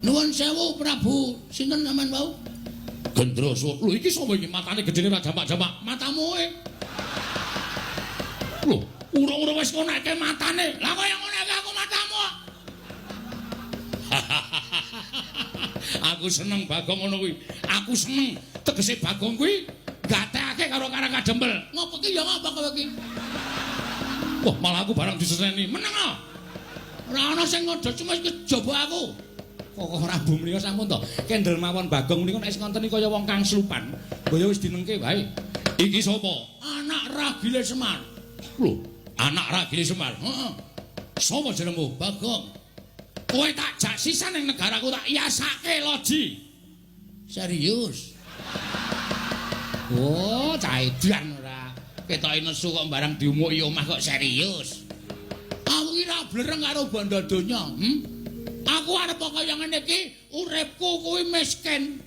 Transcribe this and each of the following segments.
Nuwun sewu Prabu, sinten sampean wau? Gendroso. Lho iki sapa iki matane gedene ra jamak-jamak? Matamu e. Lho, urung-urung wis ngonekke matane. Lah kaya ngonekke aku matamu. Aku seneng Bagong ngono kuwi. Aku seneng tegese Bagong kuwi gatekake karo Karang Kadempel. Ngopo ki ya ngapa kowe iki? Wah, malah aku barang diseneni. Meneng ah. Ora ana sing ngodo cuma kejaba aku. Kok Prabu menika sampun to. Kendel mawon Bagong menika nek wis ngoten iki kaya wong kang slupan. Mbaya wis dinengke wae. Iki sapa? Anak ragile Semar. Lho, anak ragile Semar. Heeh. Sapa jenengmu? Bagong. Kowe tak jak sisan ning negaraku tak yasake loji. Serius? Oh, cah edan ora. Ketoke nesu kok barang diumuki omah kok serius. Aku ki ra blereng karo bondo donya, Aku arep kaya ngene iki, uripku kuwi miskin.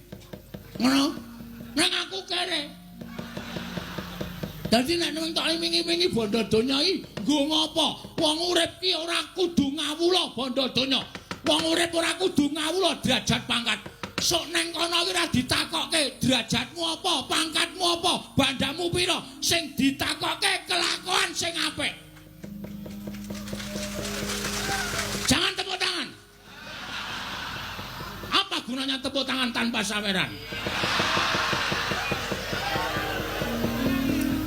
Ngono? Ning aku kere. Dadi nek nang tok wingi-wingi bondo donya iki nggo ngopo? Wong urip ki ora kudu ngawula bondo donya. Wong urip ora kudu ngawula derajat pangkat. Sok neng kono ki ora ditakokke derajatmu apa, pangkatmu apa, bandamu pira. Sing ditakokke kelakuan sing apik. Jangan tepuk tangan. Apa gunanya tepuk tangan tanpa saweran?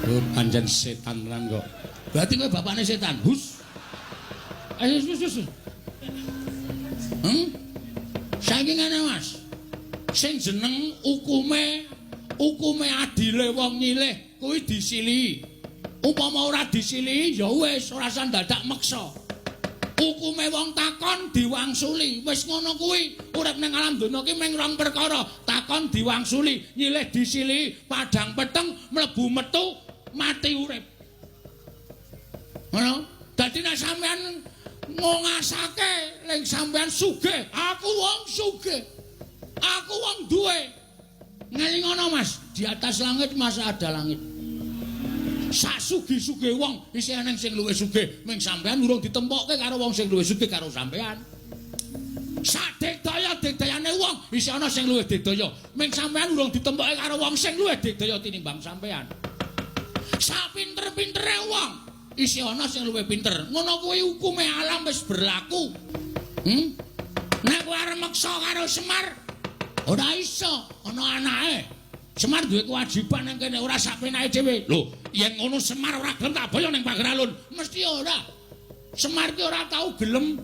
Oh, pancen setan tenan kok. Berarti kowe bapakne setan. Hus. Ayo hus hus. Saiki ngene, Mas. Sing jeneng hukume adile wong nyilih kuwi disilihi. Upama ora disilihi ya wis ora usah dadak meksa. Hukume wong takon diwangsuli. Wis ngono kuwi. Urip ning alam donya ki mung rong perkara, takon diwangsuli, nyilih disilihi, padhang peteng mlebu metu mati urip. Ngono. Dadi nek sampean ngongasake ling sampean sugih, aku wong sugih. Aku wong duwe. Ngelingono Mas, di atas langit masa ada langit. Sak sugih-sugih wong isih eneng sing luwih sugih, ming sampean urung ditempokke karo wong sing luwih sugih karo sampean. Sak digdaya-digdayane wong isih ana sing luwih digdaya, ming sampean urung ditempokke karo wong sing luwih digdaya tinimbang sampean. Sak pinter-pintere wong isih ana sing luwih pinter. Ngono kuwi hukume alam wis berlaku. Nek kowe arep meksa karo Semar ora iso, ana anake. Semar duwe kewajiban nang kene ora sak penake dhewe. Lho, yen ngono Semar ora gelem tak boyong ning pager alun. Mesti ora. Semar ki ora tau gelem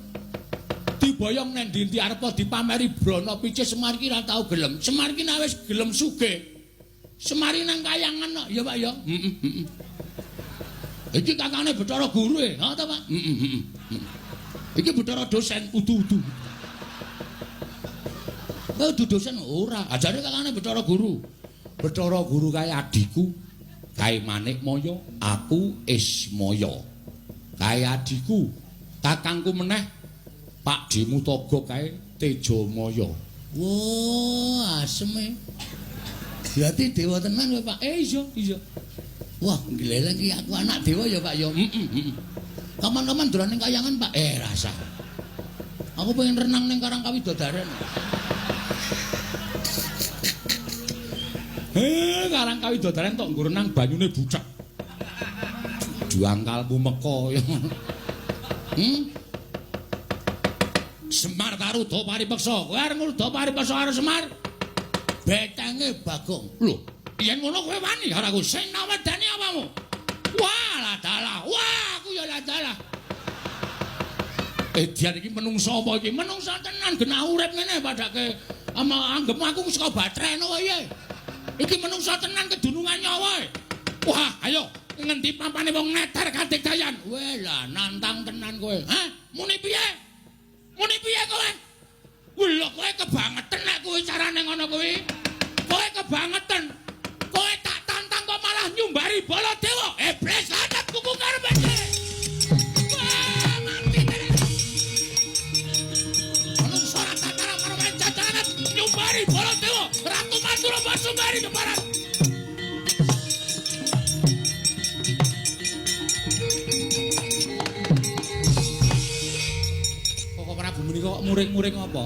diboyong nang ndi-ndi arep dipameri brana picis Semar ki ora tau gelem. Semar ki nek wis gelem sugih. Semar nang kayangan kok, ya Pak ya. Heeh, heeh. Iki kakane Bathara Guru e, ha ta Pak? Heeh, heeh. Iki Bathara dosen udu-udu. Oh, udu dosen ora. Ajare kakane Bathara Guru. Bathara Guru kae adhiku, kae Manikmaya, aku Ismaya. Kae adhiku, kakangku meneh Pak Dimutaga kae Tejamaya. Wah, aseme. Berarti dewa tenan kowe, Pak. Iya, iya. Wah, gleleng iki aku anak dewa ya, Pak ya. Heeh, heeh. Kapan-kapan dolan ning kayangan, Pak. Rasa. Aku pengen renang ning Karang Kawidodaren. Karang Kawidodaren tok nggo renang banyune bucek. Juangkalmu meka ya. Semar Taruda paripeksa. Kowe arep ngruda paripeksa karo Semar? Betenge Bagong. Lho, yen ngono kowe wani karo aku. Sing nawedani apamu? Wah, lah dalah. Wah, aku ya lah dalah. Edian iki menungsa apa iki? Menungsa tenan genah urip ngene padake ama anggep aku saka batreno wae. Iki menungsa tenan kedunungan nyawa. Wah, ayo ngendi pampane wong neter kadigdayan. Weh lah nantang tenan kowe. Hah? Muni piye? Muni piye kowe? Lho kowe kebangetan nek kuwi carane ngono kuwi. Kowe kebangetan. Kowe tak tantang kok malah nyumbari Baladewa. Iblis lanat kuku karepe. Wah, mati tenan. Menungsa ora tataran karo cacaran nyumbari Baladewa. Ratu Madura Basundari keparat. Kok Prabu menika kok muring-muring apa?